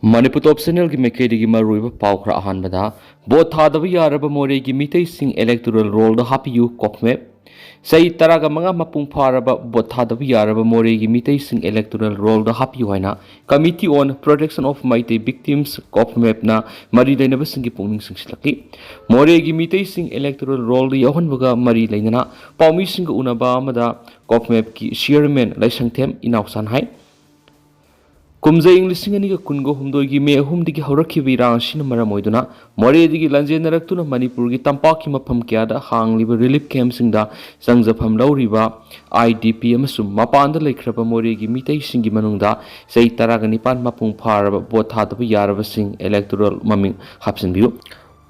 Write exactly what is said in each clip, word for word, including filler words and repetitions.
ꯃꯅꯤꯄꯨꯔ ꯇꯣꯞ ꯆꯦꯅꯦꯜꯒꯤ ꯃꯥꯏꯀꯩꯗꯒꯤ ꯃꯔꯨꯑꯣꯏꯕ ꯄꯥꯎ ꯈꯔ꯫ ꯑꯍꯥꯟꯕꯗ, ꯚꯣꯠ ꯊꯥꯗꯕ ꯌꯥꯔꯕ ꯃꯣꯔꯦꯒꯤ ꯃꯤꯇꯩꯁꯤꯡ electoral rollꯗ ꯍꯥꯞꯄꯤꯌꯨ, ꯀꯣꯛꯃꯦꯞ꯫ ꯆꯍꯤ ꯇꯔꯥꯒ ꯃꯉꯥ ꯃꯄꯨꯡ ꯐꯥꯔꯕ ꯚꯣꯠ ꯊꯥꯗꯕ ꯌꯥꯔꯕ ꯃꯣꯔꯦꯒꯤ ꯃꯤꯇꯩꯁꯤꯡ electoral rollꯗ ꯍꯥꯞꯄꯤꯌꯨ ꯍꯥꯏꯅ Committee on Protection of Meitei Victims, ꯀꯣꯛꯃꯦꯞꯅ ꯃꯔꯤ ꯂꯩꯅꯕꯁꯤꯡꯒꯤ ꯄꯨꯛꯅꯤꯡ ꯆꯤꯡꯁꯤꯜꯂꯛꯂꯤ꯫ ꯃꯣꯔꯦꯒꯤ ꯃꯤꯇꯩꯁꯤꯡ electoral rollꯗ ꯌꯥꯎꯍꯟꯕꯒ ꯃꯔꯤ ꯂꯩꯅꯅ ꯄꯥꯎꯃꯤꯁꯤꯡꯒ ꯎꯅꯕ ꯑꯃꯗ ꯀꯣꯛꯃꯦꯞꯀꯤ chairman ꯂꯥꯏꯁꯪꯊꯦꯝ ꯏꯅꯥꯎꯆꯥꯅ ꯍꯥꯏ꯫ ꯀꯨꯝꯖꯥ ꯏꯪ ꯂꯤꯁꯤꯡ ꯑꯅꯤꯒ ꯀꯨꯟꯒ ꯍꯨꯝꯗꯣꯏꯒꯤ ꯃꯦ ꯑꯍꯨꯝꯗꯒꯤ ꯍꯧꯔꯛꯈꯤꯕ ꯏꯔꯥꯡ ꯑꯁꯤꯅ ꯃꯔꯝ ꯑꯣꯏꯗꯨꯅ ꯃꯣꯔꯦꯗꯒꯤ ꯂꯥꯟꯖꯦꯟꯅꯔꯛꯇꯨꯅ ꯃꯅꯤꯄꯨꯔꯒꯤ ꯇꯝꯄꯥꯛꯀꯤ ꯃꯐꯝ ꯀꯌꯥꯗ ꯍꯥꯡꯂꯤꯕ relief campꯁꯤꯡꯗ ꯆꯪꯖꯐꯝ ꯂꯧꯔꯤꯕ IDP ꯑꯃꯁꯨꯡ ꯃꯄꯥꯟꯗ ꯂꯩꯈ꯭ꯔꯕ ꯃꯣꯔꯦꯒꯤ ꯃꯤꯇꯩꯁꯤꯡꯒꯤ ꯃꯅꯨꯡꯗ ꯆꯍꯤ ꯇꯔꯥꯒ ꯅꯤꯄꯥꯟ ꯃꯄꯨꯡ ꯐꯥꯔꯕ ꯚꯣꯠ ꯊꯥꯗꯕ ꯌꯥꯔꯕꯁꯤꯡ electoral ꯃꯃꯤꯡ ꯍꯥꯞꯆꯤꯟꯕꯤꯌꯨ꯫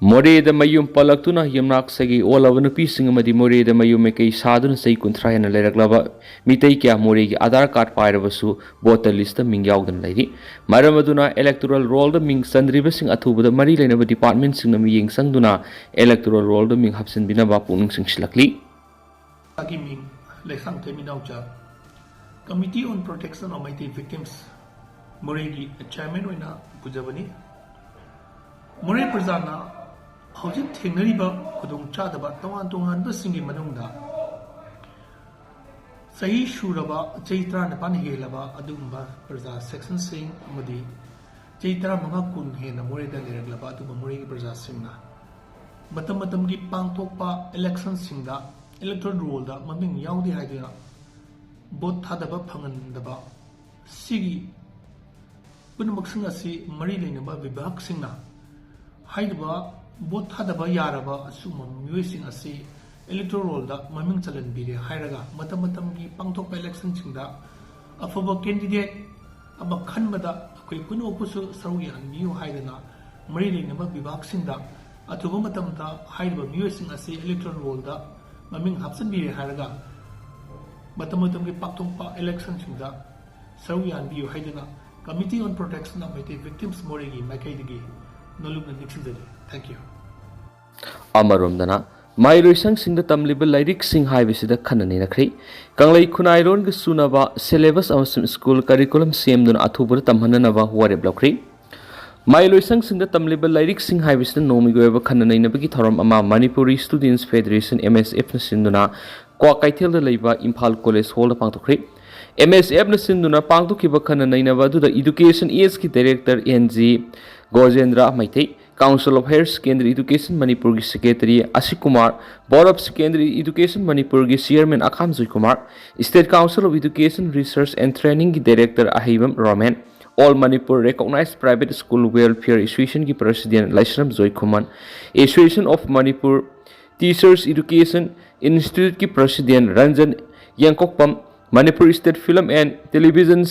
ꯃꯣꯔꯦꯗ ꯃꯌꯨꯝ ꯄꯥꯜꯂꯛꯇꯨꯅ ꯌꯨꯝꯅꯥꯛ ꯁꯥꯒꯩ ꯑꯣꯜꯂꯕ ꯅꯨꯄꯤꯁꯤꯡ ꯑꯃꯗꯤ ꯃꯣꯔꯦꯗ ꯃꯌꯨꯝ ꯃꯀꯩ ꯁꯥꯗꯨꯅ ꯆꯍꯤ ꯀꯨꯟꯊ꯭ꯔꯥ ꯍꯦꯟꯅ ꯂꯩꯔꯛꯂꯕ ꯃꯤꯇꯩ ꯀꯌꯥ ꯃꯣꯔꯦꯒꯤ ꯑꯙꯥꯔ ꯀꯥꯔꯗ ꯄꯥꯏꯔꯕꯁꯨ ꯚꯣꯇꯔ ꯂꯤꯁꯇ ꯃꯤꯡ ꯌꯥꯎꯗꯅ ꯂꯩꯔꯤ꯫ ꯃꯔꯝ ꯑꯗꯨꯅ electoral rollꯗ ꯃꯤꯡ ꯆꯟꯗ꯭ꯔꯤꯕꯁꯤꯡ ꯑꯊꯨꯕꯗ ꯃꯔꯤ ꯂꯩꯅꯕ departmentꯁꯤꯡꯅ ꯃꯤꯠꯌꯦꯡ ꯆꯪꯗꯨꯅ electoral rollꯗ ꯃꯤꯡ ꯍꯥꯞꯆꯤꯟꯕꯤꯅꯕ ꯄꯨꯛꯅꯤꯡ ꯆꯤꯡꯁꯤꯜꯂꯛꯂꯤ꯫ ꯒꯤ ꯃꯤꯡ ꯂꯩꯁꯥꯡꯊꯦꯝ ꯏꯅꯥꯎꯆꯥ, Committee on Protection of Meitei Victims, ꯃꯣꯔꯦꯒꯤ chairman ꯑꯣꯏꯅ ꯄꯨꯖꯕꯅꯤ꯫ ꯃꯣꯔꯦ ꯄ꯭ꯔꯖꯥꯅ ꯍꯧꯖꯤꯛ ꯊꯦꯡꯅꯔꯤꯕ ꯈꯨꯗꯣꯡꯆꯥꯗꯕ ꯇꯣꯉꯥꯟ ꯇꯣꯉꯥꯟꯕꯁꯤꯡꯒꯤ ꯃꯅꯨꯡꯗ ꯆꯍꯤ ꯁꯨꯔꯕ, ꯆꯍꯤ ꯇꯔꯥꯅꯤꯄꯥꯟ ꯍꯦꯜꯂꯕ ꯑꯗꯨꯒꯨꯝꯕ ꯄ꯭ꯔꯖꯥ sectionꯁꯤꯡ ꯑꯃꯗꯤ ꯆꯍꯤ ꯇꯔꯥꯃꯉꯥ ꯀꯨꯟ ꯍꯦꯟꯅ ꯃꯣꯔꯦꯗ ꯂꯩꯔꯛꯂꯕ ꯑꯗꯨꯒꯨꯝꯕ ꯃꯣꯔꯦꯒꯤ ꯄ꯭ꯔꯖꯥꯁꯤꯡꯅ ꯃꯇꯝ ꯃꯇꯝꯒꯤ ꯄꯥꯡꯊꯣꯛꯄ electionꯁꯤꯡꯗ electoral rollꯗ ꯃꯃꯤꯡ ꯌꯥꯎꯗꯦ ꯍꯥꯏꯗꯨꯅ ꯚꯣꯠ ꯊꯥꯗꯕ ꯐꯪꯍꯟꯗꯕ, ꯁꯤꯒꯤ ꯄꯨꯝꯅꯃꯛꯁꯤꯡ ꯑꯁꯤ ꯃꯔꯤ ꯂꯩꯅꯕ ꯕꯤꯚꯥꯒꯁꯤꯡꯅ ꯍꯥꯏꯔꯤꯕ ꯚꯣꯠ ꯊꯥꯗꯕ ꯌꯥꯔꯕ ꯑꯁꯤꯒꯨꯝꯕ ꯃꯤꯑꯣꯏꯁꯤꯡ ꯑꯁꯤ electoral rollꯗ ꯃꯃꯤꯡ ꯆꯜꯍꯟꯕꯤꯔꯦ ꯍꯥꯏꯔꯒ ꯃꯇꯝ ꯃꯇꯝꯒꯤ ꯄꯥꯡꯊꯣꯛꯄ electionꯁꯤꯡꯗ ꯑꯐꯕ candidate ꯑꯃ ꯈꯟꯕꯗ ꯑꯩꯈꯣꯏ ꯄꯨꯝꯅꯃꯛꯄꯨꯁꯨ ꯁꯔꯨꯛ ꯌꯥꯍꯟꯕꯤꯌꯨ ꯍꯥꯏꯗꯅ ꯃꯔꯤ ꯂꯩꯅꯕ ꯕꯤꯚꯥꯒꯁꯤꯡꯗ ꯑꯊꯨꯕ ꯃꯇꯝꯗ ꯍꯥꯏꯔꯤꯕ ꯃꯤꯑꯣꯏꯁꯤꯡ ꯑꯁꯤ electoral rollꯗ ꯃꯃꯤꯡ ꯍꯥꯞꯆꯤꯟꯕꯤꯔꯦ ꯍꯥꯏꯔꯒ ꯃꯇꯝ ꯃꯇꯝꯒꯤ ꯄꯥꯡꯊꯣꯛꯄ electionꯁꯤꯡꯗ ꯁꯔꯨꯛ ꯌꯥꯍꯟꯕꯤꯌꯨ ꯍꯥꯏꯗꯨꯅ Committee on Protection of Meitei Victims ꯃꯣꯔꯦꯒꯤ ꯃꯥꯏꯀꯩꯗꯒꯤ ꯅꯣꯂꯨꯛꯅ ꯅꯤꯡꯁꯤꯡꯖꯔꯤ꯫ Thank you꯫ ꯑꯃꯔꯣꯝꯗꯅ, ꯃꯍꯩꯔꯣꯏꯁꯪꯁꯤꯡꯗ ꯇꯝꯂꯤꯕ ꯂꯥꯏꯔꯤꯛꯁꯤꯡ ꯍꯥꯏꯕꯁꯤꯗ ꯈꯟꯅ ꯅꯩꯅꯈ꯭ꯔꯤ꯫ ꯀꯪꯂꯩ ꯈꯨꯟꯅꯥꯏꯔꯣꯟꯒ ꯆꯨꯅꯕ syllabus ꯑꯃꯁꯨꯡ school curriculum ꯁꯦꯝꯗꯨꯅ ꯑꯊꯨꯕꯗ ꯇꯝꯍꯟꯅꯅꯕ ꯋꯥꯔꯦꯞ ꯂꯧꯈ꯭ꯔꯤ꯫ ꯃꯍꯩꯂꯣꯏꯁꯪꯁꯤꯡꯗ ꯇꯝꯂꯤꯕ ꯂꯥꯏꯔꯤꯛꯁꯤꯡ ꯍꯥꯏꯕꯁꯤꯗ ꯅꯣꯡꯃꯒꯤ ꯑꯣꯏꯕ ꯈꯟꯅ ꯅꯩꯅꯕꯒꯤ ꯊꯧꯔꯝ ꯑꯃ Manipuri Students Federation, M S F, ꯅ ꯁꯤꯟꯗꯨꯅ ꯀ꯭ꯋꯥꯀꯩꯊꯦꯜꯗ ꯂꯩꯕ ꯏꯝꯐꯥꯜ ꯀꯣꯂꯦꯖ ꯍꯣꯜꯗ ꯄꯥꯡꯊꯣꯛꯈ꯭ꯔꯤ꯫ M S F ꯅ ꯁꯤꯟꯗꯨꯅ ꯄꯥꯡꯊꯣꯛꯈꯤꯕ ꯈꯟꯅ ꯅꯩꯅꯕ ꯑꯗꯨꯗ Education H ꯀꯤ Director N G Gojendra Meitei, Council of Higher Secondary Education ꯃꯅꯤꯄꯨꯔꯒꯤ Secretary Asikumar, Board of Secondary Education ꯃꯅꯤꯄꯨꯔꯒꯤ Chairman Akham Joykumar, State Council of Education Research and Training ꯒꯤ Director Ahaibam Romen, All Manipur Recognized Private School Welfare Association ꯒꯤ President Laishram Joykhuman, Association of Manipur Teachers Education Institute ꯀꯤ President Ranjan Yengkokpam, Manipur State Film and Television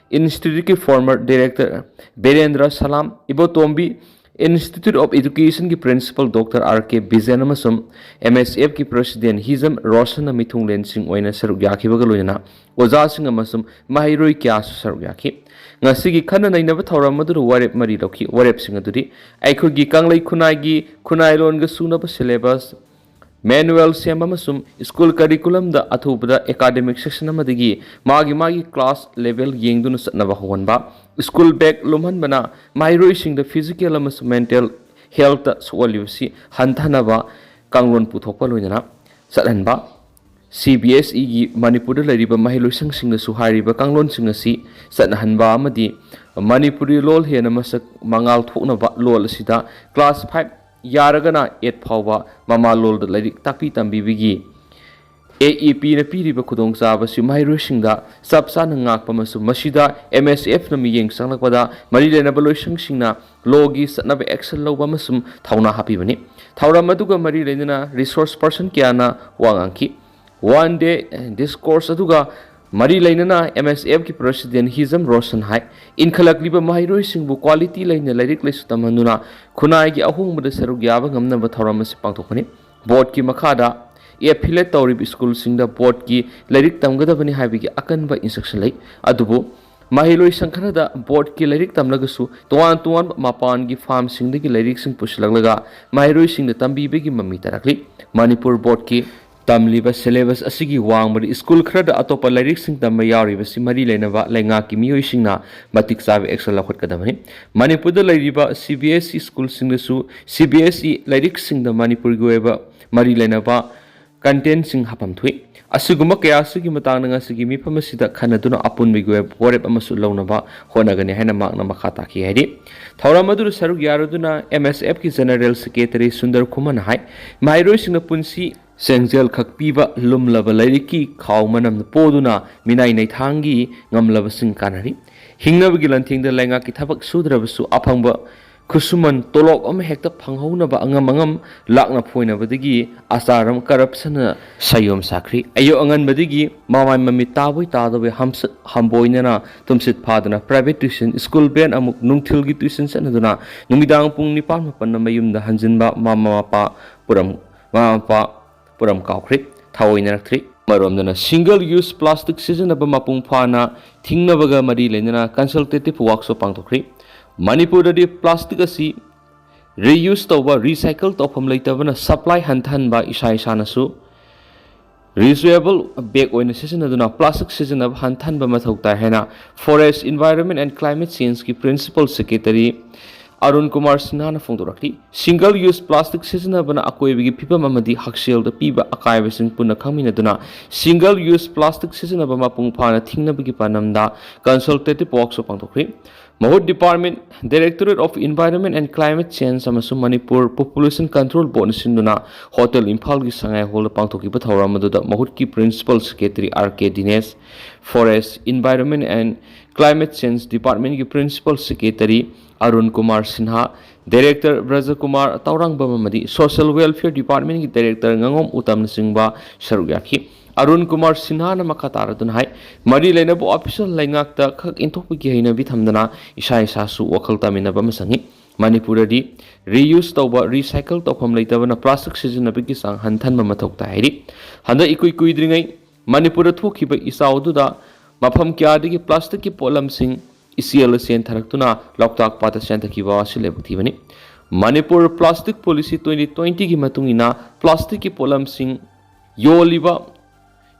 Institute ꯀꯤ former Director Birendra Salam, Ibotombi Institute of Education ꯒꯤ Principal Doctor R K ꯕꯤꯖꯦꯟ ꯑꯃꯁꯨꯡ M S F ꯀꯤ President ꯍꯤꯖꯝ ꯔꯣꯁꯟꯅ ꯃꯤꯊꯨꯡꯂꯦꯟꯁꯤꯡ ꯑꯣꯏꯅ ꯁꯔꯨꯛ ꯌꯥꯈꯤꯕꯒ ꯂꯣꯏꯅꯅ ꯑꯣꯖꯥꯁꯤꯡ ꯑꯃꯁꯨꯡ ꯃꯍꯩꯔꯣꯏ ꯀꯌꯥꯁꯨ ꯁꯔꯨꯛ ꯌꯥꯈꯤ꯫ ꯉꯁꯤꯒꯤ ꯈꯟꯅ ꯅꯩꯅꯕ ꯊꯧꯔꯝ ꯑꯗꯨꯗ ꯋꯥꯔꯦꯞ ꯃꯔꯤ ꯂꯧꯈꯤ꯫ ꯋꯥꯔꯦꯞꯁꯤꯡ ꯑꯗꯨꯗꯤ ꯑꯩꯈꯣꯏꯒꯤ ꯀꯪꯂꯩ ꯈꯨꯟꯅꯥꯏꯒꯤ ꯈꯨꯟꯅꯥꯏꯂꯣꯟꯒ ꯁꯨꯅꯕ syllabus, manual ꯁꯦꯝꯕ ꯑꯃꯁꯨꯡ school curriculum ꯗ ꯑꯊꯨꯕꯗ academic session ꯑꯃꯗꯒꯤ ꯃꯥꯒꯤ ꯃꯥꯒꯤ class level ꯌꯦꯡꯗꯨꯅ ꯆꯠꯅꯕ ꯍꯧꯍꯟꯕ, school bag ꯂꯨꯝꯍꯟꯕꯅ ꯃꯍꯩꯔꯣꯏꯁꯤꯡꯗ physical ꯑꯃꯁꯨꯡ mental health ꯇ ꯁꯣꯛꯍꯜꯂꯤꯕꯁꯤ ꯍꯟꯊꯅꯕ ꯀꯥꯡꯂꯣꯟ ꯄꯨꯊꯣꯛꯄ ꯂꯣꯏꯅꯅ ꯆꯠꯍꯟꯕ, C B S E ꯒꯤ ꯃꯅꯤꯄꯨꯔꯗ ꯂꯩꯔꯤꯕ ꯃꯍꯩꯂꯣꯏꯁꯪꯁꯤꯡꯗꯁꯨ ꯍꯥꯏꯔꯤꯕ ꯀꯥꯡꯂꯣꯟꯁꯤꯡ ꯑꯁꯤ ꯆꯠꯅꯍꯟꯕ ꯑꯃꯗꯤ ꯃꯅꯤꯄꯨꯔꯤ ꯂꯣꯜ ꯍꯦꯟꯅ ꯃꯁꯛ ꯃꯉꯥꯜ ꯊꯣꯛꯅꯕ ꯂꯣꯜ ꯑꯁꯤꯗ class five ꯌꯥꯔꯒꯅ eight ꯐꯥꯎꯕ ꯃꯃꯥ ꯂꯣꯜꯗ ꯂꯥꯏꯔꯤꯛ ꯇꯥꯛꯄꯤ ꯇꯝꯕꯤꯕꯒꯤ A E P ꯅ ꯄꯤꯔꯤꯕ ꯈꯨꯗꯣꯡꯆꯥꯕꯁꯤ ꯃꯍꯩꯔꯣꯏꯁꯤꯡꯗ ꯆꯞ ꯆꯥꯅ ꯉꯥꯛꯄ ꯑꯃꯁꯨꯡ ꯃꯁꯤꯗ M S F ꯅ ꯃꯤꯠꯌꯦꯡ ꯆꯪꯂꯛꯄꯗ ꯃꯔꯤ ꯂꯩꯅꯕ ꯂꯣꯏꯁꯪꯁꯤꯡꯅ ꯂꯣꯒꯤ ꯆꯠꯅꯕ action ꯂꯧꯕ ꯑꯃꯁꯨꯡ ꯊꯧꯅꯥ ꯍꯥꯞꯄꯤꯕꯅꯤ꯫ ꯊꯧꯔꯝ ꯑꯗꯨꯒ ꯃꯔꯤ ꯂꯩꯅꯅ resource person ꯀꯌꯥꯅ ꯋꯥ ꯉꯥꯡꯈꯤ꯫ One day discourse ꯑꯗꯨꯒ ꯃꯔꯤ ꯂꯩꯅꯅ M S F ꯀꯤ President ꯍꯤꯖꯝ ꯔꯣꯁꯟ ꯍꯥꯏ, ꯏꯟꯈꯠꯂꯛꯂꯤꯕ ꯃꯍꯩꯔꯣꯏꯁꯤꯡꯕꯨ quality ꯂꯩꯅ ꯂꯥꯏꯔꯤꯛ ꯂꯥꯏꯁꯨ ꯇꯝꯍꯟꯗꯨꯅ ꯈꯨꯟꯅꯥꯏꯒꯤ ꯑꯍꯣꯡꯕꯗ ꯁꯔꯨꯛ ꯌꯥꯕ ꯉꯝꯅꯕ ꯊꯧꯔꯝ ꯑꯁꯤ ꯄꯥꯡꯊꯣꯛꯄꯅꯤ꯫ Board ꯀꯤ ꯃꯈꯥꯗ affiliate ꯇꯧꯔꯤꯕ school ꯁꯤꯡꯗ board ꯀꯤ ꯂꯥꯏꯔꯤꯛ ꯇꯝꯒꯗꯕꯅꯤ ꯍꯥꯏꯕꯒꯤ ꯑꯀꯟꯕ instruction ꯂꯩ꯫ ꯑꯗꯨꯕꯨ ꯃꯍꯩꯂꯣꯏꯁꯪ ꯈꯔꯗ board ꯀꯤ ꯂꯥꯏꯔꯤꯛ ꯇꯝꯂꯒꯁꯨ ꯇꯣꯉꯥꯟ ꯇꯣꯉꯥꯟꯕ ꯃꯄꯥꯟꯒꯤ firm ꯁꯤꯡꯗꯒꯤ ꯂꯥꯏꯔꯤꯛꯁꯤꯡ ꯄꯨꯁꯤꯜꯂꯛꯂꯒ ꯃꯍꯩꯔꯣꯏꯁꯤꯡꯗ ꯇꯝꯕꯤꯕꯒꯤ ꯃꯃꯤ ꯇꯥꯔꯛꯂꯤ꯫ ꯃꯅꯤꯄꯨꯔ board ꯀꯤ ꯇꯝꯂꯤꯕ syllabus ꯑꯁꯤꯒꯤ ꯋꯥꯡꯃꯗ ꯁ꯭ꯀꯨꯜ ꯈꯔꯗ ꯑꯇꯣꯞꯄ ꯂꯥꯏꯔꯤꯛꯁꯤꯡ ꯇꯝꯕ ꯌꯥꯎꯔꯤꯕꯁꯤ ꯃꯔꯤ ꯂꯩꯅꯕ ꯂꯩꯉꯥꯛꯀꯤ ꯃꯤꯑꯣꯏꯁꯤꯡꯅ ꯃꯇꯤꯛ ꯆꯥꯕ action ꯂꯧꯈꯠꯀꯗꯕꯅꯤ꯫ ꯃꯅꯤꯄꯨꯔꯗ ꯂꯩꯔꯤꯕ C B S E ꯁ꯭ꯀꯨꯜꯁꯤꯡꯗꯁꯨ C B S E ꯂꯥꯏꯔꯤꯛꯁꯤꯡꯗ ꯃꯅꯤꯄꯨꯔꯒꯤ ꯑꯣꯏꯕ ꯃꯔꯤ ꯂꯩꯅꯕ contentꯁꯤꯡ ꯍꯥꯞꯐꯝ ꯊꯣꯛꯏ꯫ ꯑꯁꯤꯒꯨꯝꯕ ꯀꯌꯥ ꯑꯁꯤꯒꯤ ꯃꯇꯥꯡꯗ ꯉꯁꯤꯒꯤ ꯃꯤꯐꯝ ꯑꯁꯤꯗ ꯈꯟꯅꯗꯨꯅ ꯑꯄꯨꯟꯕꯒꯤ ꯑꯣꯏꯕ ꯋꯥꯔꯦꯞ ꯑꯃꯁꯨ ꯂꯧꯅꯕ ꯍꯣꯠꯅꯒꯅꯤ ꯍꯥꯏꯅ ꯃꯍꯥꯛꯅ ꯃꯈꯥ ꯇꯥꯈꯤ ꯍꯥꯏꯔꯤ꯫ ꯊꯧꯔꯝ ꯑꯗꯨꯗ ꯁꯔꯨꯛ ꯌꯥꯔꯨꯗꯨꯅ M S F ꯀꯤ General Secretary ꯁꯨꯟꯗꯔ ꯈꯨꯃꯟꯅ ꯍꯥꯏ, ꯃꯍꯩꯔꯣꯏꯁꯤꯡꯅ ꯄꯨꯟꯁꯤ ꯁꯦꯟꯖꯦꯜ ꯈꯛ ꯄꯤꯕ ꯂꯨꯝꯂꯕ ꯂꯥꯏꯔꯤꯛꯀꯤ ꯈꯥꯎ ꯃꯅꯝꯅ ꯄꯣꯗꯨꯅ ꯃꯤꯅꯥꯏ ꯅꯩꯊꯥꯡꯒꯤ ꯉꯝꯂꯕꯁꯤꯡ ꯀꯥꯟꯅꯔꯤ꯫ ꯍꯤꯡꯅꯕꯒꯤ ꯂꯟꯊꯦꯡꯗ ꯂꯩꯉꯥꯛꯀꯤ ꯊꯕꯛ ꯁꯨꯗ꯭ꯔꯕꯁꯨ ꯑꯐꯪꯕ ꯈꯨꯠꯁꯨꯃꯟ ꯇꯣꯂꯣꯞ ꯑꯃ ꯍꯦꯛꯇ ꯐꯪꯍꯧꯅꯕ ꯑꯉꯝ ꯑꯉꯝ ꯂꯥꯛꯅ ꯐꯣꯏꯅꯕꯗꯒꯤ ꯑꯆꯥꯔ ꯑꯃ corruptionꯅ ꯁꯌꯣꯝ ꯁꯥꯈ꯭ꯔꯤ꯫ ꯑꯌꯨꯛ ꯑꯉꯟꯕꯗꯒꯤ ꯃꯃꯥꯏ ꯃꯃꯤꯠ ꯇꯥꯕꯣꯏ ꯇꯥꯗꯕꯣꯏ ꯍꯝꯁꯠ ꯍꯝꯕꯣꯏꯅꯅ ꯇꯨꯝꯁꯤꯠ ꯐꯥꯗꯅ private tuition, school van ꯑꯃꯨꯛ ꯅꯨꯡꯊꯤꯜꯒꯤ tuition ꯆꯠꯅꯗꯨꯅ ꯅꯨꯃꯤꯗꯥꯡ ꯄꯨꯡ ꯅꯤꯄꯥꯟ ꯃꯥꯄꯟꯗ ꯃꯌꯨꯝꯗ ꯍꯟꯖꯤꯟꯕ ꯃꯃꯥ ꯃꯄꯥ ꯄꯨꯔꯝ-, ꯃꯃꯥ ꯃꯄꯥ ꯄꯨꯔꯝ ꯀꯥꯎꯈ꯭ꯔꯦ, ꯊꯑꯣꯏꯅꯔꯛꯇ꯭ꯔꯤ꯫ ꯑꯃꯔꯣꯝꯗꯅ single use plastic ꯁꯤꯖꯤꯟꯅꯕ ꯃꯄꯨꯡ ꯐꯥꯅ ꯊꯤꯡꯅꯕꯒ ꯃꯔꯤ ꯂꯩꯅꯅ consultative workshop ꯄꯥꯡꯊꯣꯛꯈ꯭ꯔꯤ꯫ ꯃꯅꯤꯄꯨꯔꯗꯗꯤ plastic ꯑꯁꯤ reuse ꯇꯧꯕ, recycle ꯇꯧꯐꯝ ꯂꯩꯇꯕꯅ supply ꯍꯟꯊꯍꯟꯕ, ꯏꯁꯥ ꯏꯁꯥꯅꯁꯨ reusable bag ꯑꯣꯏꯅ ꯁꯤꯖꯤꯟꯅꯗꯨꯅ plastic ꯁꯤꯖꯤꯟꯅꯕ ꯍꯟꯊꯍꯟꯕ ꯃꯊꯧ ꯇꯥꯏ ꯍꯥꯏꯅ Forest, Environment and Climate Changeꯀꯤ Principal Secretary Arun Kumar ꯁꯤꯟꯍꯥꯅ ꯐꯣꯡꯗꯣꯔꯛꯂꯤ꯫ Single use plastic ꯁꯤꯖꯤꯟꯅꯕꯅ ꯑꯀꯣꯏꯕꯒꯤ ꯐꯤꯕꯝ ꯑꯃꯗꯤ ꯍꯛꯁꯦꯜꯗ ꯄꯤꯕ ꯑꯀꯥꯏꯕꯁꯤꯡ ꯄꯨꯟꯅ ꯈꯪꯃꯤꯟꯅꯗꯨꯅ single use plastic ꯁꯤꯖꯤꯟꯅꯕ ꯃꯄꯨꯡ ꯐꯥꯅ ꯊꯤꯡꯅꯕꯒꯤ ꯄꯥꯟꯗꯝꯗ consultative workshop ꯄꯥꯡꯊꯣꯛꯈ꯭ꯔꯤ꯫ ꯃꯍꯨꯠ department, Directorate of Environment and Climate Change ꯑꯃꯁꯨꯡ ꯃꯅꯤꯄꯨꯔ Population Control Boardꯅ ꯁꯤꯟꯗꯨꯅ ꯍꯣꯇꯦꯜ ꯏꯝꯐꯥꯜꯒꯤ ꯁꯉꯥꯏ ꯍꯣꯜꯗ ꯄꯥꯡꯊꯣꯛꯈꯤꯕ ꯊꯧꯔꯝ ꯑꯗꯨꯗ ꯃꯍꯨꯠꯀꯤ Principal Secretary R K Dinesh, Forest, Environment and Climate Change Departmentꯀꯤ Principal Secretary Arun Kumar Sinha, Director ꯕ꯭ꯔꯖꯀꯨꯃꯥꯔ Tourangbam ꯑꯃꯗꯤ Social Welfare Departmentꯀꯤ Director ꯉꯥꯉꯣꯝ ꯎꯇꯝꯅꯆꯤꯡꯕ ꯁꯔꯨꯛ ꯌꯥꯈꯤ꯫ ꯑꯔꯨꯟ ꯀꯨꯃꯥꯔ ꯁꯤꯟꯍꯥꯅ ꯃꯈꯥ ꯇꯥꯔꯗꯨꯅ ꯍꯥꯏ, ꯃꯔꯤ ꯂꯩꯅꯕ official ꯂꯩꯉꯥꯛꯇ ꯈꯛ ꯏꯟꯊꯣꯛꯄꯒꯤ ꯍꯩꯅꯕꯤ ꯊꯝꯗꯅ ꯏꯁꯥ ꯏꯁꯥꯁꯨ ꯋꯥꯈꯜ ꯇꯥꯃꯤꯟꯅꯕ ꯑꯃ ꯆꯪꯏ꯫ ꯃꯅꯤꯄꯨꯔꯗꯗꯤ reuse ꯇꯧꯕ, recycle ꯇꯧꯐꯝ ꯂꯩꯇꯕꯅ plastic ꯁꯤꯖꯤꯟꯅꯕꯒꯤ ꯆꯥꯡ ꯍꯟꯊꯍꯟꯕ ꯃꯊꯧ ꯇꯥꯏ ꯍꯥꯏꯔꯤ꯫ ꯍꯟꯗꯛ ꯏꯀꯨꯏ ꯀꯨꯏꯗ꯭ꯔꯤꯉꯩ ꯃꯅꯤꯄꯨꯔꯗ ꯊꯣꯛꯈꯤꯕ ꯏꯆꯥꯎ ꯑꯗꯨꯗ ꯃꯐꯝ ꯀꯌꯥꯗꯒꯤ plasticꯀꯤ ꯄꯣꯠꯂꯝꯁꯤꯡ ꯏꯆꯦꯜꯗ ꯆꯦꯟꯊꯔꯛꯇꯨꯅ ꯂꯣꯛꯇꯥꯛ ꯄꯥꯠꯇ ꯆꯦꯟꯊꯈꯤꯕ ꯑꯁꯤ ꯂꯥꯏꯕꯛ ꯊꯤꯕꯅꯤ꯫ ꯃꯅꯤꯄꯨꯔ Plastic Policy twenty twentyꯒꯤ ꯃꯇꯨꯡ ꯏꯟꯅ plasticꯀꯤ ꯄꯣꯠꯂꯝꯁꯤꯡ ꯌꯣꯜꯂꯤꯕ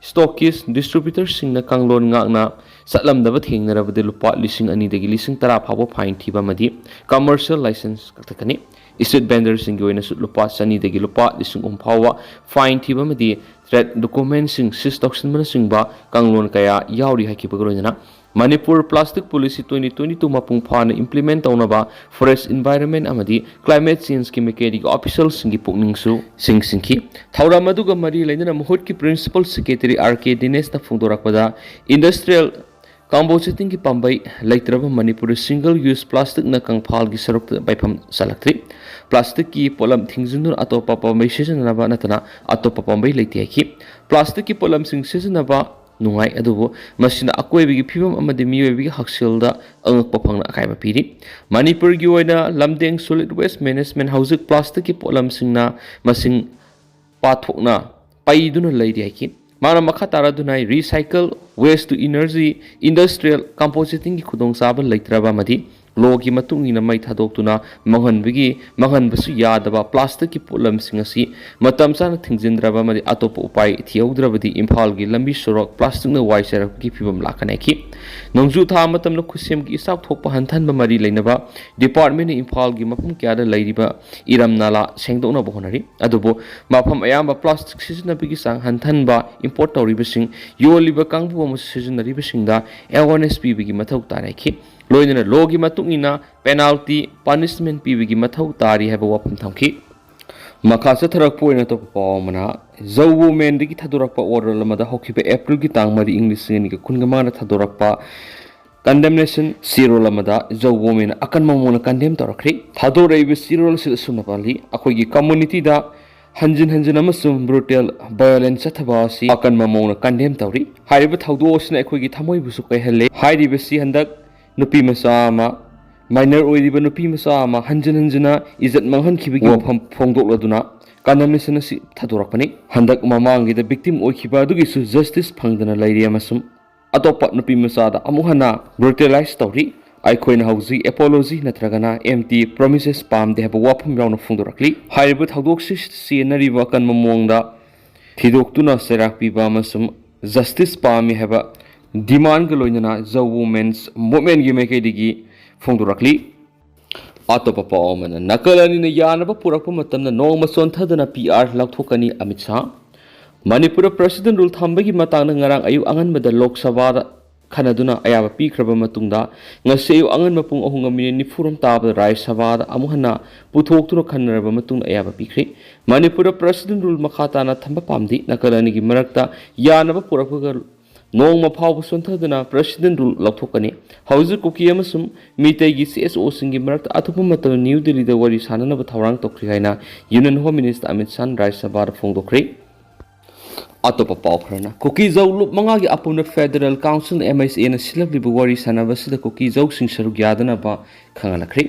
stockist distributorꯁꯤꯡꯅ ꯀꯥꯡꯂꯣꯟ ꯉꯥꯛꯅ ꯆꯠꯂꯝꯗꯕ ꯊꯦꯡꯅꯔꯕꯗꯤ ꯂꯨꯄꯥ ꯂꯤꯁꯤꯡ ꯑꯅꯤꯗꯒꯤ ꯂꯤꯁꯤꯡ ꯇꯔꯥ ꯐꯥꯎꯕ fine ꯊꯤꯕ ꯑꯃꯗꯤ commercial licence ꯀꯛꯊꯠꯀꯅꯤ꯫ Street vendorꯁꯤꯡꯒꯤ ꯑꯣꯏꯅꯁꯨ ꯂꯨꯄꯥ ꯆꯅꯤꯗꯒꯤ ꯂꯨꯄꯥ ꯂꯤꯁꯤꯡ ꯑꯍꯨꯝ ꯐꯥꯎꯕ fine ꯊꯤꯕ ꯑꯃꯗꯤ trade documentꯁꯤꯡ seize ꯇꯧꯁꯤꯟꯕꯅꯆꯤꯡꯕ ꯀꯥꯡꯂꯣꯟ ꯀꯌꯥ ꯌꯥꯎꯔꯤ ꯍꯥꯏꯈꯤꯕꯒ ꯂꯣꯏꯅꯅ Manipur Plastic Policy twenty twenty two ꯃꯄꯨꯡ ꯐꯥꯅ implement ꯇꯧꯅꯕ Forest, Environment ꯑꯃꯗꯤ Climate Changeꯀꯤ ꯃꯥꯏꯀꯩꯗꯒꯤ officialꯁꯤꯡꯒꯤ ꯄꯨꯛꯅꯤꯡꯁꯨ ꯆꯤꯡꯁꯤꯟꯈꯤ꯫ ꯊꯧꯔꯝ ꯑꯗꯨꯒ ꯃꯔꯤ ꯂꯩꯅꯅ ꯃꯍꯨꯠꯀꯤ Principal Secretary R K ꯗꯤꯅꯦꯁꯅ ꯐꯣꯡꯗꯣꯔꯛꯄꯗ, industrial compositingꯒꯤ ꯄꯥꯝꯕꯩ ꯂꯩꯇ꯭ꯔꯕ ꯃꯅꯤꯄꯨꯔꯗ single use plasticꯅ ꯀꯪꯐꯥꯜꯒꯤ ꯁꯔꯨꯛꯇ ꯄꯥꯏꯐꯝ ꯆꯜꯂꯛꯇ꯭ꯔꯤ꯫ Plasticꯀꯤ ꯄꯣꯠꯂꯝ ꯊꯤꯡꯖꯤꯟꯗꯨꯅ ꯑꯇꯣꯞꯄ ꯄꯥꯝꯕꯩ ꯁꯤꯖꯤꯟꯅꯅꯕ ꯅꯠꯇꯅ ꯑꯇꯣꯞꯄ ꯄꯥꯝꯕꯩ ꯂꯩꯇꯦ ꯍꯥꯏꯈꯤ꯫ Plasticꯀꯤ ꯄꯣꯠꯂꯝꯁꯤꯡ ꯁꯤꯖꯤꯟꯅꯕ ꯅꯨꯡꯉꯥꯏ, ꯑꯗꯨꯕꯨ ꯃꯁꯤꯅ ꯑꯀꯣꯏꯕꯒꯤ ꯐꯤꯕꯝ ꯑꯃꯗꯤ ꯃꯤꯑꯣꯏꯕꯒꯤ ꯍꯛꯁꯦꯜꯗ ꯑꯉꯛꯄ ꯐꯪꯅ ꯑꯀꯥꯏꯕ ꯄꯤꯔꯤ꯫ ꯃꯅꯤꯄꯨꯔꯒꯤ ꯑꯣꯏꯅ ꯂꯝꯗꯦꯡ Solid Waste Managementꯅ ꯍꯧꯖꯤꯛ plasticꯀꯤ ꯄꯣꯠꯂꯝꯁꯤꯡꯅ ꯃꯁꯤꯡ ꯄꯥꯊꯣꯛꯅ ꯄꯩꯗꯨꯅ ꯂꯩꯔꯤ ꯍꯥꯏꯈꯤ꯫ ꯃꯥꯅ ꯃꯈꯥ ꯇꯥꯔꯗꯨꯅ recycle, waste to energy, industrial compositingꯒꯤ ꯈꯨꯗꯣꯡꯆꯥꯕ ꯂꯩꯇ꯭ꯔꯕ ꯑꯃꯗꯤ lawꯒꯤ ꯃꯇꯨꯡ ꯏꯟꯅ ꯃꯩ ꯊꯥꯗꯣꯛꯇꯨꯅ ꯃꯥꯡꯍꯟꯕꯒꯤ, ꯃꯥꯡꯍꯟꯕꯁꯨ ꯌꯥꯗꯕ plasticꯀꯤ ꯄꯣꯠꯂꯝꯁꯤꯡ ꯑꯁꯤ ꯃꯇꯝ ꯆꯥꯅ ꯊꯤꯡꯖꯤꯟꯗ꯭ꯔꯕ ꯑꯃꯗꯤ ꯑꯇꯣꯞꯄ ꯎꯄꯥꯏ ꯊꯤꯍꯧꯗ꯭ꯔꯕꯗꯤ ꯏꯝꯐꯥꯜꯒꯤ ꯂꯝꯕꯤ ꯁꯣꯔꯣꯛ plasticꯅ ꯋꯥꯏ ꯆꯥꯏꯔꯛꯄꯒꯤ ꯐꯤꯕꯝ ꯂꯥꯛꯀꯅꯤ ꯍꯥꯏꯈꯤ꯫ ꯅꯣꯡꯖꯨ ꯊꯥ ꯃꯇꯝꯗ ꯈꯨꯠꯁꯦꯝꯒꯤ ꯏꯆꯥꯎ ꯊꯣꯛꯄ ꯍꯟꯊꯍꯟꯕ ꯃꯔꯤ ꯂꯩꯅꯕ departmentꯅ ꯏꯝꯐꯥꯜꯒꯤ ꯃꯐꯝ ꯀꯌꯥꯗ ꯂꯩꯔꯤꯕ ꯏꯔꯝ ꯅꯥꯂꯥ ꯁꯦꯡꯗꯣꯛꯅꯕ ꯍꯣꯠꯅꯔꯤ꯫ ꯑꯗꯨꯕꯨ ꯃꯐꯝ ꯑꯌꯥꯝꯕ plastic ꯁꯤꯖꯤꯟꯅꯕꯒꯤ ꯆꯥꯡ ꯍꯟꯊꯍꯟꯕ, import ꯇꯧꯔꯤꯕꯁꯤꯡ, ꯌꯣꯜꯂꯤꯕ ꯀꯥꯡꯕꯨ ꯑꯃꯁꯨꯡ ꯁꯤꯖꯤꯟꯅꯔꯤꯕꯁꯤꯡꯗ awareness ꯄꯤꯕꯒꯤ ꯃꯊꯧ ꯇꯥꯔꯦ ꯍꯥꯏꯈꯤ꯫ ꯂꯣꯏꯅꯅ lawꯒꯤ ꯃꯇꯨꯡ ꯏꯟꯅ penalty, punishment ꯄꯤꯕꯒꯤ ꯃꯊꯧ ꯇꯥꯔꯤ ꯍꯥꯏꯕ ꯋꯥꯐꯝ ꯊꯝꯈꯤ꯫ ꯃꯈꯥ ꯆꯠꯊꯔꯛꯄ ꯑꯣꯏꯅ ꯑꯇꯣꯞꯄ ꯄꯥꯎ ꯑꯃꯅ, Zhou Womenꯗꯒꯤ ꯊꯥꯗꯣꯔꯛꯄ oral ꯑꯃꯗ ꯍꯧꯈꯤꯕ Aprilꯒꯤ ꯇꯥꯡ ꯃꯔꯤ, ꯏꯪ ꯂꯤꯁꯤꯡ ꯑꯅꯤꯒ ꯀꯨꯟꯒ ꯃꯉꯥꯗ ꯊꯥꯗꯣꯔꯛꯄ condemnation ꯆꯦꯔꯣꯜ ꯑꯃꯗ Zhou Women ꯑꯀꯟꯕ ꯃꯑꯣꯡꯗ condemn ꯇꯧꯔꯛꯈ꯭ꯔꯤ꯫ ꯊꯥꯗꯣꯔꯛꯏꯕ ꯆꯦꯔꯣꯜ ꯑꯁꯤꯗ ꯑꯁꯨꯝꯅ ꯄꯜꯂꯤ, ꯑꯩꯈꯣꯏꯒꯤ communityꯗ ꯍꯟꯖꯤꯟ ꯍꯟꯖꯤꯟ ꯑꯃꯁꯨꯡ brutal violence ꯆꯠꯊꯕ ꯑꯁꯤ ꯑꯀꯟꯕ ꯃꯑꯣꯡꯗ condemn ꯇꯧꯔꯤ꯫ ꯍꯥꯏꯔꯤꯕ ꯊꯧꯗꯣꯛ ꯑꯁꯤꯅ ꯑꯩꯈꯣꯏꯒꯤ ꯊꯃꯣꯏꯕꯨꯁꯨ ꯀꯥꯏꯍꯜꯂꯦ꯫ ꯍꯥꯏꯔꯤꯕꯁꯤ ꯍꯟꯗꯛ ꯅꯨꯄꯤ ꯃꯆꯥ ꯑꯃ, minor ꯑꯣꯏꯔꯤꯕ ꯅꯨꯄꯤ ꯃꯆꯥ ꯑꯃ ꯍꯟꯖꯤꯟ ꯍꯟꯖꯤꯟꯅ ꯏꯖꯠ ꯃꯥꯡꯍꯟꯈꯤꯕꯒꯤ ꯋꯥꯐꯝ ꯐꯣꯡꯗꯣꯛꯂꯗꯨꯅ condemnation ꯑꯁꯤ ꯊꯥꯗꯣꯔꯛꯄꯅꯤ꯫ ꯍꯟꯗꯛ ꯃꯃꯥꯡꯒꯤꯗ victim ꯑꯣꯏꯈꯤꯕ ꯑꯗꯨꯒꯤꯁꯨ justice ꯐꯪꯗꯅ ꯂꯩꯔꯤ ꯑꯃꯁꯨꯡ ꯑꯇꯣꯞꯄ ꯅꯨꯄꯤ ꯃꯆꯥꯗ ꯑꯃꯨꯛ ꯍꯟꯅ brutalize ꯇꯧꯔꯤ꯫ ꯑꯩꯈꯣꯏꯅ ꯍꯧꯖꯤꯛ apology ꯅꯠꯇ꯭ꯔꯒꯅ empty promises ꯄꯥꯝꯗꯦ ꯍꯥꯏꯕ ꯋꯥꯐꯝ ꯌꯥꯎꯅ ꯐꯣꯡꯗꯣꯔꯛꯂꯤ꯫ ꯍꯥꯏꯔꯤꯕ ꯊꯧꯗꯣꯛꯁꯤ ꯆꯦꯟꯅꯔꯤꯕ ꯑꯀꯟꯕ ꯃꯑꯣꯡꯗ ꯊꯤꯗꯣꯛꯇꯨꯅ ꯆꯩꯔꯥꯛ ꯄꯤꯕ ꯑꯃꯁꯨꯡ ꯖꯁꯇꯤꯁ ꯄꯥꯝꯃꯤ ꯍꯥꯏꯕ ꯗꯤꯃꯥꯟꯒ ꯂꯣꯏꯅꯅ ꯖꯧ ꯋꯨꯃꯦꯟꯁ ꯃꯨꯚꯃꯦꯟꯒꯤ ꯃꯥꯏꯀꯩꯗꯒꯤ ꯐꯣꯡꯗꯣꯔꯛꯂꯤ꯫ ꯑꯇꯣꯞꯄ ꯄꯥꯎ ꯑꯃꯅ, ꯅꯥꯀꯜ ꯑꯅꯤꯅ ꯌꯥꯅꯕ ꯄꯨꯔꯛꯄ ꯃꯇꯝꯗ ꯅꯣꯡꯃ ꯆꯣꯟꯊꯗꯅ ꯄꯤ ꯑꯥꯔ ꯂꯧꯊꯣꯛꯀꯅꯤ, ꯑꯃꯤꯠ ꯁꯥꯍ꯫ ꯃꯅꯤꯄꯨꯔꯗ ꯄ꯭ꯔꯦꯁꯤꯗꯦꯟ ꯔꯨꯜ ꯊꯝꯕꯒꯤ ꯃꯇꯥꯡꯗ ꯉꯔꯥꯡ ꯑꯌꯨꯛ ꯑꯉꯟꯕꯗ ꯂꯣꯛ ꯁꯚꯥꯗ ꯈꯟꯅꯗꯨꯅ ꯑꯌꯥꯕ ꯄꯤꯈ꯭ꯔꯕ ꯃꯇꯨꯡꯗ, ꯉꯁꯤ ꯑꯌꯨꯛ ꯑꯉꯟꯕ ꯄꯨꯡ ꯑꯍꯨꯝꯒ ꯃꯤꯅꯤꯠ ꯅꯤꯐꯨꯔꯣꯝ ꯇꯥꯕꯗ ꯔꯥꯖ꯭ꯌ ꯁꯚꯥꯗ ꯑꯃꯨꯛ ꯍꯟꯅ ꯄꯨꯊꯣꯛꯇꯨꯅ ꯈꯟꯅꯔꯕ ꯃꯇꯨꯡꯗ ꯑꯌꯥꯕ ꯄꯤꯈ꯭ꯔꯦ꯫ ꯃꯅꯤꯄꯨꯔꯗ ꯄ꯭ꯔꯦꯁꯤꯗꯦꯟ ꯔꯨꯜ ꯃꯈꯥ ꯇꯥꯅ ꯊꯝꯕ ꯄꯥꯝꯗꯦ꯫ ꯅꯥꯀꯜ ꯑꯅꯤꯒꯤ ꯃꯔꯛꯇ ꯌꯥꯅꯕ ꯄꯨꯔꯛꯄꯒ ꯅꯣꯡꯃ ꯐꯥꯎꯕ ꯆꯣꯟꯊꯗꯅ ꯄ꯭ꯔꯦꯁꯤꯗꯦꯟ ꯔꯨꯜ ꯂꯧꯊꯣꯛꯀꯅꯤ꯫ ꯍꯧꯖꯤꯛ ꯀꯨꯀꯤ ꯑꯃꯁꯨꯡ ꯃꯤꯇꯩꯒꯤ ꯁꯤ ꯑꯦꯁ ꯑꯣꯁꯤꯡꯒꯤ ꯃꯔꯛꯇ ꯑꯊꯨꯕ ꯃꯇꯝꯗ ꯅ꯭ꯌꯨ ꯗꯤꯜꯂꯤꯗ ꯋꯥꯔꯤ ꯁꯥꯟꯅꯅꯕ ꯊꯧꯔꯥꯡ ꯇꯧꯈ꯭ꯔꯤ ꯍꯥꯏꯅ ꯌꯨꯅꯤꯌꯟ ꯍꯣꯝ ꯃꯤꯅꯤꯁꯇꯔ ꯑꯃꯤꯠ ꯁꯥꯍꯅ ꯔꯥꯖ꯭ꯌ ꯁꯚꯥꯗ ꯐꯣꯡꯗꯣꯛꯈ꯭ꯔꯦ꯫ ꯑꯇꯣꯞꯄ ꯄꯥꯎ ꯈꯔꯅ, ꯀꯨꯀꯤ ꯖꯧ ꯂꯨꯞ ꯃꯉꯥꯒꯤ ꯑꯄꯨꯟꯕ ꯐꯦꯗꯔꯦꯜ ꯀꯥꯎꯟꯁꯤꯜ, ꯑꯦꯝ ꯑꯩꯆ ꯑꯦꯅ ꯁꯤꯜꯂꯛꯂꯤꯕ ꯋꯥꯔꯤ ꯁꯥꯟꯅꯕ ꯑꯁꯤꯗ ꯀꯨꯀꯤ ꯖꯧꯁꯤꯡ ꯁꯔꯨꯛ ꯌꯥꯗꯅꯕ ꯈꯪꯍꯜꯂꯛꯈ꯭ꯔꯦ꯫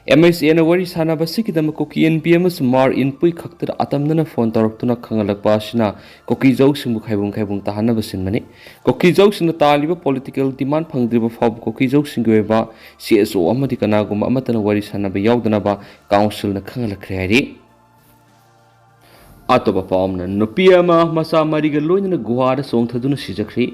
ꯑꯦꯝ ꯑꯩꯆ ꯑꯦꯅ ꯋꯥꯔꯤ ꯁꯥꯟꯅꯕ ꯑꯁꯤꯒꯤꯗꯃꯛ ꯀꯨꯀꯤ ꯑꯦꯟ ꯄꯤ ꯑꯃꯁꯨꯡ ꯃꯥꯔ ꯏꯟꯄꯨꯏ ꯈꯛꯇꯗ ꯑꯇꯝꯅꯅ ꯐꯣꯟ ꯇꯧꯔꯛꯇꯨꯅ ꯈꯪꯍꯜꯂꯛꯄ ꯑꯁꯤꯅ ꯀꯨꯀꯤ ꯖꯧꯁꯤꯡꯕꯨ ꯈꯥꯏꯕꯨꯡ ꯈꯥꯏꯕꯨꯡ ꯇꯥꯍꯟꯅꯕ ꯁꯤꯟꯕꯅꯤ꯫ ꯀꯨꯀꯤ ꯖꯧꯁꯤꯡꯅ ꯇꯥꯜꯂꯤꯕ ꯄꯣꯂꯤꯇꯤꯀꯦꯜ ꯗꯤꯃꯥꯟ ꯐꯪꯗ꯭ꯔꯤꯕ ꯐꯥꯎꯕ ꯀꯨꯀꯤ ꯖꯧꯁꯤꯡꯒꯤ ꯑꯣꯏꯕ ꯁꯤ ꯑꯦꯁ ꯑꯣ ꯑꯃꯗꯤ ꯀꯅꯥꯒꯨꯝꯕ ꯑꯃꯠꯇꯅ ꯋꯥꯔꯤ ꯁꯥꯟꯅꯕ ꯌꯥꯎꯗꯅꯕ ꯀꯥꯎꯟꯁꯤꯜꯅ ꯈꯪꯍꯜꯂꯛꯈ꯭ꯔꯦ ꯍꯥꯏꯔꯤ꯫ ꯑꯇꯣꯞꯄ ꯄꯥꯎ ꯑꯃꯅ, ꯅꯨꯄꯤ ꯑꯃ ꯃꯆꯥ ꯃꯔꯤꯒ ꯂꯣꯏꯅꯅ ꯒꯨꯍꯥꯗ ꯆꯣꯡꯊꯗꯨꯅ ꯁꯤꯖꯈ꯭ꯔꯦ꯫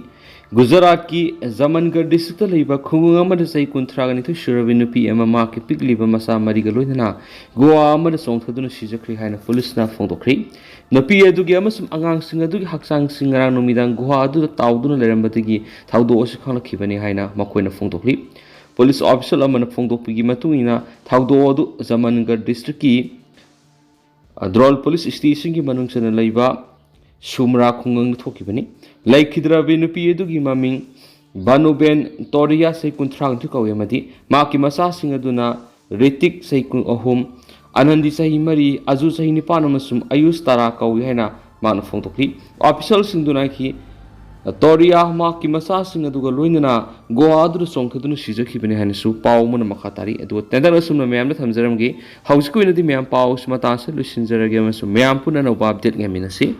ꯒꯨꯖꯔꯥꯠꯀꯤ ꯖꯃꯟꯒꯔ ꯗꯤꯁꯇ꯭ꯔꯤꯛꯇ ꯂꯩꯕ ꯈꯨꯡꯒꯪ ꯑꯃꯗ ꯆꯍꯤ ꯀꯨꯟꯊ꯭ꯔꯥꯒ ꯅꯤꯊꯣꯏ ꯁꯨꯔꯕꯤ ꯅꯨꯄꯤ ꯑꯃ ꯃꯍꯥꯛꯀꯤ ꯄꯤꯛꯂꯤꯕ ꯃꯆꯥ ꯃꯔꯤꯒ ꯂꯣꯏꯅꯅ ꯒꯨꯍꯥ ꯑꯃꯗ ꯆꯣꯡꯊꯗꯨꯅ ꯁꯤꯖꯈ꯭ꯔꯦ ꯍꯥꯏꯅ ꯄꯨꯂꯤꯁꯅ ꯐꯣꯡꯗꯣꯛꯈ꯭ꯔꯦ꯫ ꯅꯨꯄꯤ ꯑꯗꯨꯒꯤ ꯑꯃꯁꯨꯡ ꯑꯉꯥꯡꯁꯤꯡ ꯑꯗꯨꯒꯤ ꯍꯛꯆꯥꯡꯁꯤꯡ ꯉꯔꯥꯡ ꯅꯨꯃꯤꯗꯥꯡ ꯒꯨꯍꯥ ꯑꯗꯨꯗ ꯇꯥꯎꯗꯨꯅ ꯂꯩꯔꯝꯕꯗꯒꯤ ꯊꯧꯗꯣꯛ ꯑꯁꯤ ꯈꯪꯂꯛꯈꯤꯕꯅꯤ ꯍꯥꯏꯅ ꯃꯈꯣꯏꯅ ꯐꯣꯡꯗꯣꯛꯂꯤ꯫ ꯄꯨꯂꯤꯁ ꯑꯣꯐꯤꯁꯤꯌꯦꯜ ꯑꯃꯅ ꯐꯣꯡꯗꯣꯛꯄꯒꯤ ꯃꯇꯨꯡ ꯏꯟꯅ, ꯊꯧꯗꯣꯛ ꯑꯗꯨ ꯖꯃꯟꯒꯔ ꯗꯤꯁꯇ꯭ꯔꯤꯛꯀꯤ ꯗ꯭ꯔꯣꯜ ꯄꯨꯂꯤꯁ ꯁ꯭ꯇꯦꯁꯟꯒꯤ ꯃꯅꯨꯡ ꯆꯟꯅ ꯂꯩꯕ ꯁꯨꯃ꯭ꯔꯥ ꯈꯨꯡꯒꯪꯗ ꯊꯣꯛꯈꯤꯕꯅꯤ꯫ ꯂꯩꯈꯤꯗ꯭ꯔꯕꯤ ꯅꯨꯄꯤ ꯑꯗꯨꯒꯤ ꯃꯃꯤꯡ ꯕꯥꯅꯨꯕꯦꯟ ꯇꯣꯔꯤꯌꯥ, ꯆꯍꯤ ꯀꯨꯟꯊ꯭ꯔꯥ ꯅꯤꯊꯣꯏ ꯀꯧꯏ, ꯑꯃꯗꯤ ꯃꯍꯥꯛꯀꯤ ꯃꯆꯥꯁꯤꯡ ꯑꯗꯨꯅ ꯔꯤꯇꯤꯛ, ꯆꯍꯤ ꯀꯨꯟ ꯑꯍꯨꯝ, ꯑꯅꯟꯗꯤ, ꯆꯍꯤ ꯃꯔꯤ, ꯑꯖꯨ, ꯆꯍꯤ ꯅꯤꯄꯥꯟ, ꯑꯃꯁꯨꯡ ꯑꯌꯨꯁ ꯇꯥꯔꯥ ꯀꯧꯏ ꯍꯥꯏꯅ ꯃꯍꯥꯛꯅ ꯐꯣꯡꯗꯣꯛꯂꯤ꯫ ꯑꯣꯐꯤꯁꯤꯌꯦꯜꯁꯤꯡꯗꯨꯅ ꯍꯥꯏꯈꯤ, ꯇꯣꯔꯤꯌꯥ ꯃꯍꯥꯛꯀꯤ ꯃꯆꯥꯁꯤꯡ ꯑꯗꯨꯒ ꯂꯣꯏꯅꯅ ꯒꯨꯍꯥ ꯑꯗꯨꯗ ꯆꯣꯡꯊꯗꯨꯅ ꯁꯤꯖꯈꯤꯕꯅꯤ ꯍꯥꯏꯅꯁꯨ ꯄꯥꯎ ꯑꯃꯅ ꯃꯈꯥ ꯇꯥꯔꯤ꯫ ꯑꯗꯨꯒ ꯇꯦꯟꯇꯛꯅ ꯑꯁꯨꯝꯅ ꯃꯌꯥꯝꯗ ꯊꯝꯖꯔꯝꯒꯦ꯫ ꯍꯧꯖꯤꯛꯀꯤ ꯑꯣꯏꯅꯗꯤ ꯃꯌꯥꯝ ꯄꯥꯎ ꯑꯁꯤ ꯃꯇꯥꯡ ꯑꯁꯤꯗ ꯂꯣꯏꯁꯤꯟꯖꯔꯒꯦ ꯑꯃꯁꯨꯡ ꯃꯌꯥꯝ ꯄꯨꯟꯅ ꯑꯅꯧꯕ ꯑꯞꯗꯦꯠ ꯉꯥꯏꯃꯤꯟꯅꯁꯤ꯫